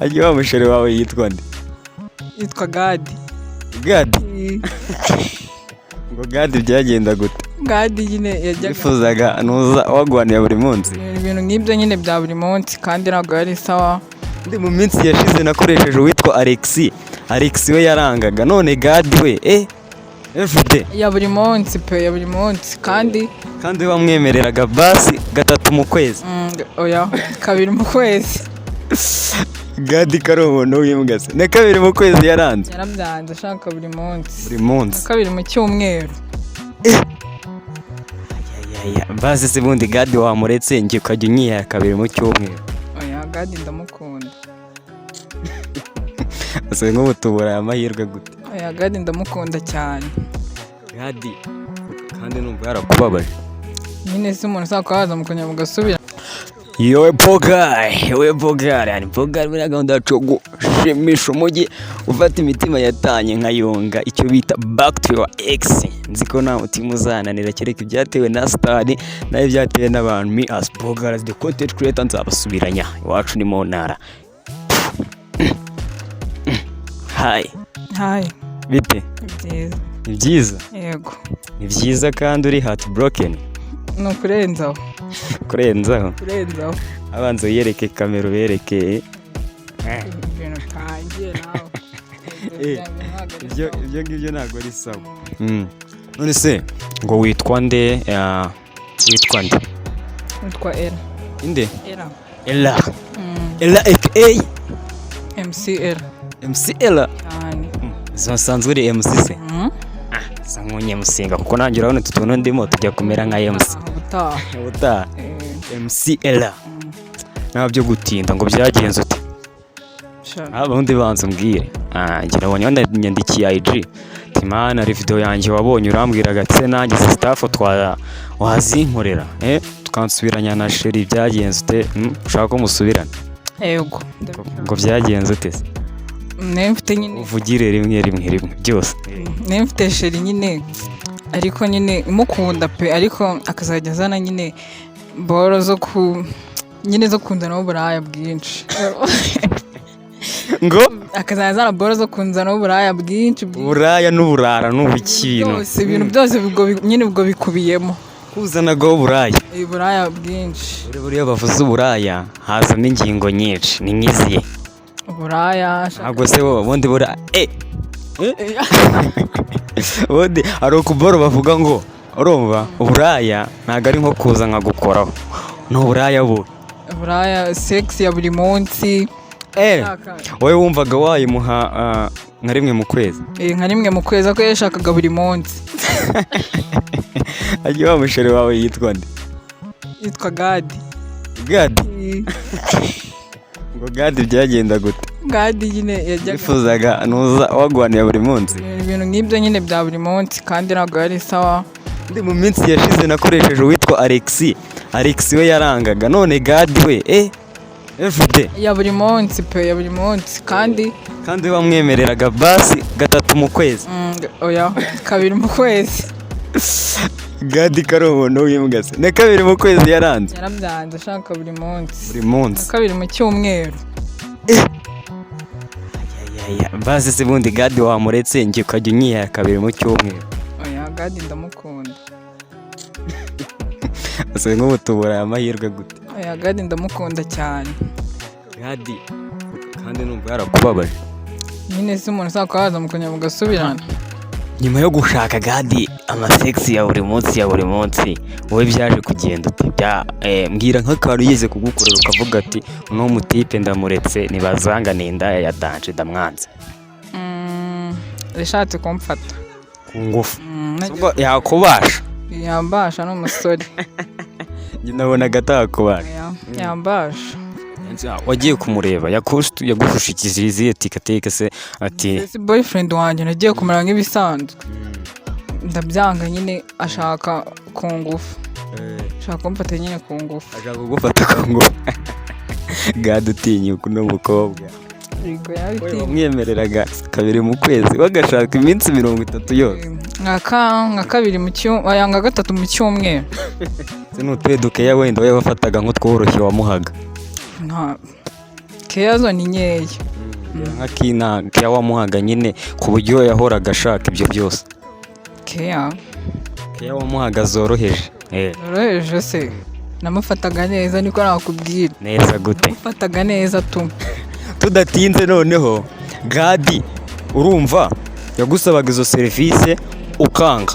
Ajya wa musheri wawe yitwa nde? Yitwa Gadi. Gadi? Ngo Gadi byagenda gute? Gadi nyine yajyaga Wifuzaga nuza wagwaniye buri munsi? Ibintu nk'ibyo nyine bya buri munsi, kandi ntabwo yari sawa. Ndi mu minsi yashize nakoresheje uwitwa Alexi. Alexi we yarangaga, none Gadi we everyday? Ya buri munsi pe, ya buri munsi kandi. Kandi we wamwemereraga basi gatatu mu kwezi? Oya, kabiri mu kwezi. Gadi ko ari umuntu w'imbwa se, na kabiri mu kwezi yaranze? Yarabyanze, ashaka buri munsi. Buri munsi? Kabiri mu cyumweru. Ya, basi se bundi Gadi wamuretse njye ukajya unyiha kabiri mu cyumweru? Oya, Gadi ndamukunda. Ese nk'ubu tubura aya mahirwe gute? Oya, Gadi ndamukunda cyane. Gadi kandi numva yarakubabaje. Nyine se umuntu uzakubabaza mukongera mugasubira? Yowe Bogari, yowe Bogari, yani Bogari muri gahunda yacu yo gushimisha umujyi, ufata imitima yatanye nkayunga, icyo bita back to your ex. Nzi ko nta mutima uzananira kereka ibyatewe na sitari nayo ibyatewe n'abantu. Me as Bogari, as the content creator, nzabasubiranya. Iwacu ni mu ntara. Hi. Hi. Bite? Ni byiza. Ni byiza? Yego. Ni byiza kandi uri heartbroken? Ni ukurenzaho. Kurenzaho? Kurenzaho. Abanza wiyereke kamera, ubereke. Ibintu utangiye nawe. Ibyo ngibyo ntabwo ari sawa. None se ngo witwa nde? Witwa nde? Witwa Era. Inde? Era. Ella? Ella aka? MC Era. MC Ella? Cyane. Usanzwe uri MC se? Mm. Sa nk'umunyemusinga, kuko nanjye urabona utu tuntu ndimo tujya kumera nka MC. Ubutaha. Ubutaha. Eh. MC Ella, nta byo gutinda, ngo byagenze ute? Sha. Ubundi banza umbwire. Njye nabonye wanyandikiye IG ati: "Mana, hari video yanjye wabonye urambwiraga ati se nanjye izi stuff twa wazinkorera, tukansubiranya na chéri." Byagenze ute? Ushaka ko musubirana? Yego. Ngo byagenze ute se? Nayo mfite nyine. Uvugire rimwe rimwe rimwe byose. Nayo mfite chéri nyine, ariko nyine mukunda pe, ariko akazajya azana nyine boro zo ku nyine zo kunzanaho uburaya bwinshi. Ngo? Akazajya azana boro zo kunzanaho uburaya bwinshi bwinshi. Uburaya n'uburara n'ubukintu? Byose, ibintu byose ubwo nyine ubwo bikubiyemo. Kuzanagaho uburaya? Uburaya bwinshi. Buriya bavuze uburaya hazamo ingingo nyinshi, ni nk'izihe? Uburaya. Ntabwo se wowe ubundi buriya ubundi hari ukuboro bavuga ngo urumva uburaya ntabwo ari nko kuza nkagukoraho, ni uburaya bubi? Uburaya, sex ya buri munsi. Wowe wumvaga wayimuha nka rimwe mu kwezi? Nka rimwe mu kwezi, ariko yashakaga buri munsi. Ajya wa musheri wawe yitwa nde? Yitwa Gadi. Gadi? Ngo Gadi byagenda gute? Gadi nyine yajyaga Wifuzaga nuza wagwaniye buri munsi? Ibintu nk'ibyo nyine bya buri munsi, kandi ntabwo yari sawa. Ndi mu minsi yashize nakoresheje uwitwa Alexi. Alexi we yarangaga, none Gadi we everyday? Ya buri munsi pe, ya buri munsi kandi. Kandi we wamwemereraga basi gatatu mu kwezi? Oya, kabiri mu kwezi. Gadi ko ari umuntu w'imbwa se, na kabiri mu kwezi yaranze? Yarabyanze, ashaka buri munsi. Buri munsi? Kabiri mu cyumweru. Ya, basi se bundi Gadi wamuretse njye ukajya unyiha kabiri mu cyumweru? Oya, Gadi ndamukunda. Ese nk'ubu tubura aya mahirwe gute? Oya, Gadi ndamukunda cyane. Gadi kandi numva yarakubabaje. Nyine se umuntu uzakubabaza mukongera mugasubirana? Nyuma yo gushaka Gadi amasex ya buri munsi ya buri munsi, wowe byaje kugenda ute? Bya mbwira nk'akantu yigeze kugukorera ukavuga ati: "Uno mutipe ndamuretse, ntibazangane indaya ya danger, ndamwanze." Yashatse kumfata. Ku ngufu? Mm. Ubwo yakubasha? Yambasha, ni umusore. Njye nabonaga atakubasha. Oya, yambasha. Wagiye kumureba yagushushikije izihe tikatike se ati? Si boyfriend wanjye, nagiye kumera nk'ibisanzwe, ndabyanga nyine, ashaka ku ngufu, ashaka kumfata nyine ku ngufu. Ashaka kugufata ku ngufu? Gadi utinyuka uno mukobwa. Yego. Wowe Yabitinya. wamwemereraga kabiri mu kwezi, bagashaka iminsi 30 yose. Nka kabiri mu cyumweru, oya, nka gatatu mu cyumweru. Se n'utuye dukeya wenda wowe wafataga nk'utworoshye wamuhaga? Nka Keya zo ni nkeya. Nka kina keya wamuhaga nyine ku buryo yahoraga ashaka ibyo byose. Keya? Keya wamuhaga zoroheje. Zoroheje se? Namufataga neza, niko nakubwira. Neza gute? Namufataga neza tu. Tudatinze noneho, Gadi, urumva yagusabaga izo serivisi ukanga,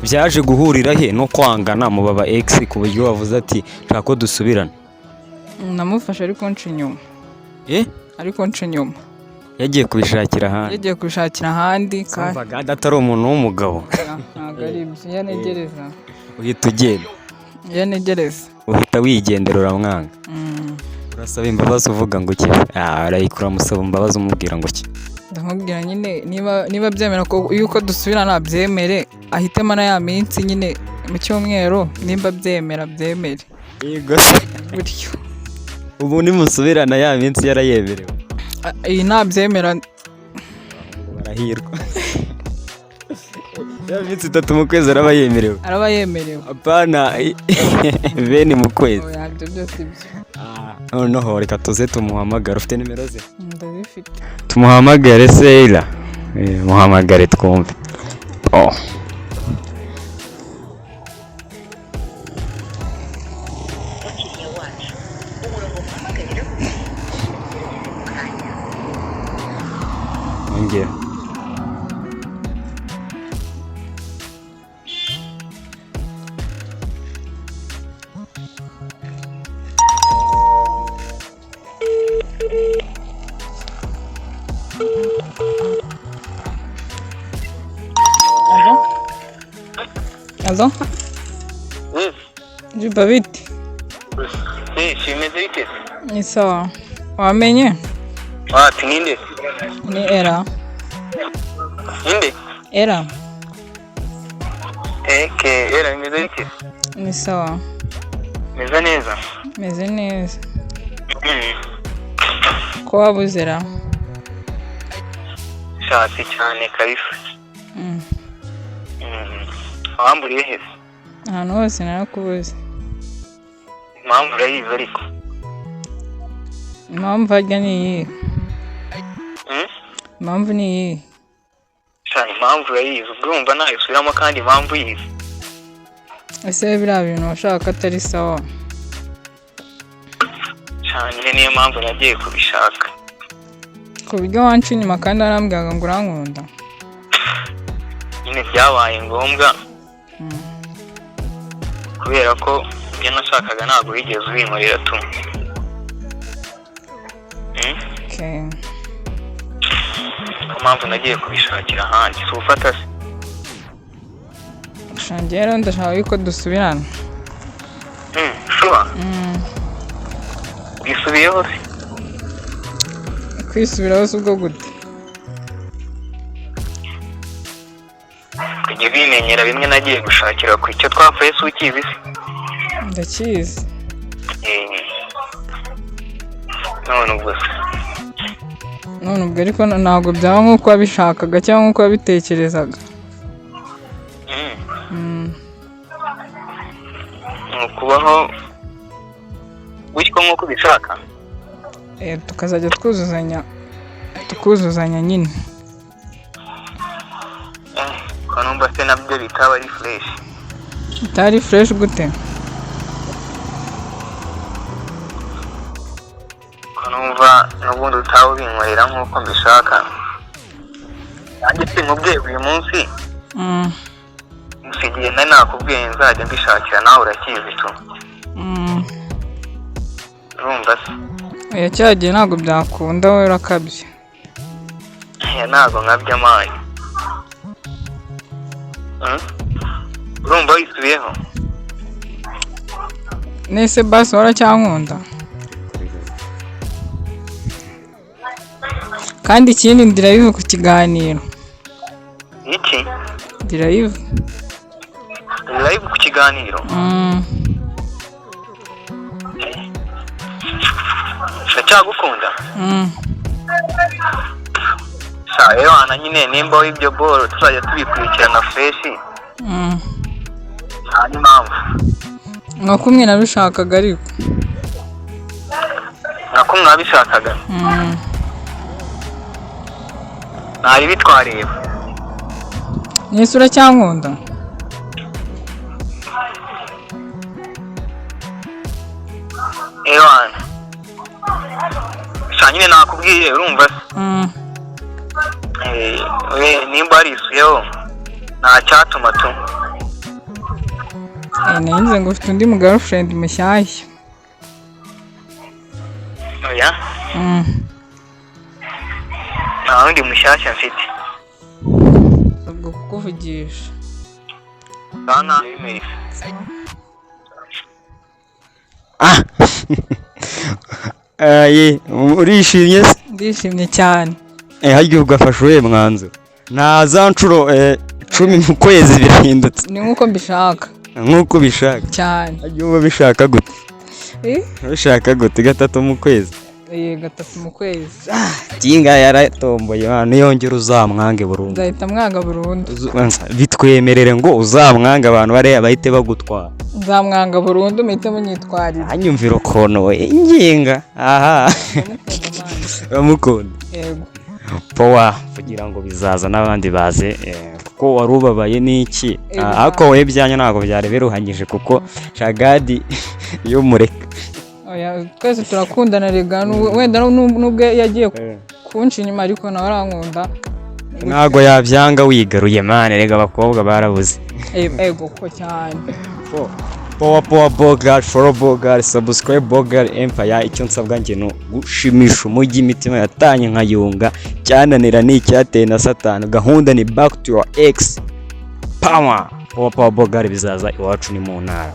byaje guhurira he no kwangana mu baba ex ku buryo wavuze ati nshaka ko dusubirana? Namufashe ariko nca inyuma. Eh? Ariko nca inyuma. Yagiye kubishakira ahandi? Yagiye kubishakira ahandi kandi. Urumva Gadi atari umuntu w'umugabo. Ntabwo ari ibyo, iyo anegereza. Uhita ugenda? Iyo anegereza. Uhita wigendera, uramwanga? Mm. Urasaba imbabazi uvuga ngo iki? Ah, urayikura, musaba imbabazi umubwira ngo iki? Ndamubwira nyine niba byemera ko yuko dusubirana abyemere, ahitemo na ya minsi nyine mu cyumweru, nimba byemera byemere. Yego. Gutyo. Ubu nimusubirana ya minsi yarayemerewe? Ah, iyi nabyemera. Barahirwa, ya minsi 3 mu kwezi araba yemerewe. Araba yemerewe. Apana bene mu kwezi. Oya, ibyo byose ibyo. Noneho reka tuze tumuhamagare, ufite nimero ze? Ndazifite. Tumuhamagare Seira. Muhamagare twumve. Oh. Mukiriya wacu, umurongo muhamagariraho gerageze mu kanya. Ongera. Alo, alo. Juba, bite? Eh, bimeze bite? Ni sawa, wamenye? Wapi, ninde? Ni Era. Ninde? Era. Eke, era bimeze bite? Ni sawa. Meze neza. Meze neza. Ko wabuze ra? Shatse cyane kabisa. Wamburiye he se? Ahantu hose narakubuze. Impamvu urayizi ariko. Impamvu harya ni iyihe? Mm? Impamvu ni iyihe? Sha, impamvu urayizi, ubwo urumva nayisubiramo kandi impamvu uyizi. Ese biriya bintu washaka ko atari sawa? Sha, nyine niyo mpamvu nagiye kubishaka. Ku buryo wanca inyuma kandi warambwiraga ngo urankunda? Nyine byabaye ngombwa kubera ko ibyo nashakaga ntabwo wigeze ubinkorera tu. Mm? Okay. Niyo mpamvu nagiye kubishakira ahandi. Si ufata se? Sha, njyewe rero ndashaka yuko dusubirana. Sure. Wisubiyeho se? Kwisubiraho si ubwo gute? Kujya bimenyera bimwe nagiye gushakira ku icyo twapfuye, si ukizi se? Ndakizi. Eh, none ubwo se? None ubwo ariko ntabwo byaba nk'uko wabishakaga cyangwa nk'uko wabitekerezaga. Ni ukubaho gutyo nk'uko ubishaka? Eh, tukazajya twuzuzanya, tukuzuzanya nyine. Eh, ko numva se nabyo bitaba ari fresh? Bitari fresh gute? Ko numva n'ubundi utaba ubinkorera nk'uko mbishaka, nanjye sinkubwiye uyu munsi. Gusa igihe nari nakubwiye nzajya mbishakira, nawe urakizi tu. Urumva se? Oya, cya gihe ntabwo byakunda, wowe urakabye. Aya ntabwo nkabya amazi. Urumva wisubiyeho? Nese basi waracyankunda? Kandi ikindi, ndi live ku kiganiro. Iki? Ndi live. Live ku kiganiro? Mm. Ndacyagukunda. Sha rero nyine nimba w'ibyo boro tuzajya tubikurikirana fresh. Nta n'impamvu. Nka kumwe nabishakaga ariko. Nka Uko mwabishakaga? Mm. Ntari bitwareba. Nese uracyankunda? Ewana, sha nyine nakubwiye, urumva se? Mm. We nimba warisuyeho nta cyatuma tu. Narinze ngo ufite undi mu girlfriend mushyashya. Oya. Nta wundi mushyashya mfite. Ubwo kukuvugisha. Nta bimeze. Ah. Aye, urishimye se? Ndishimye cyane. Harya ugafasha uwuhe mwanzuro? Nta za nshuro 10 mu kwezi, birahindutse? Ni nk'uko mbishaka. Nk'uko ubishaka? Cyane. Harya uba ubishaka gute? Eh? Ubishaka gute, gatatu mu kwezi? Gatatu mu kwezi. Kinga yaratomboye abantu, yongera uzamwange burundu. Nzahita mwanga burundu. Bitwemerere ngo uzamwange, abantu bariya bahite bagutwara. Nzamwanga burundu, muhite munyitwarira. Anyumvira ukuntu we inginga aha. Ndamukunda, man. Uramukunda? Yego. Powa, kugira ngo bizaza n'abandi baze, kuko wari ubabaye n'iki. Ah, ariko wowe ibyanyu ntabwo byari biruhanyije, kuko shagadi iyo mureka. Oya, twese turakundana rega, wenda nubwo yagiye kunca inyuma, ariko nawe arankunda. Ntabwo yabyanga wigaruye, man, rega abakobwa barabuze. Ego ko cyane. Powa powa, bogar follow, bogar subscribe, bogar empire. Icyo nsabwa njye ni gushimisha umujyi, imitima yatanye nkayunga, cyananira ni icyateye na Satani. Gahunda ni back to your ex. Power power power, bogar bizaza iwacu ni mu ntara.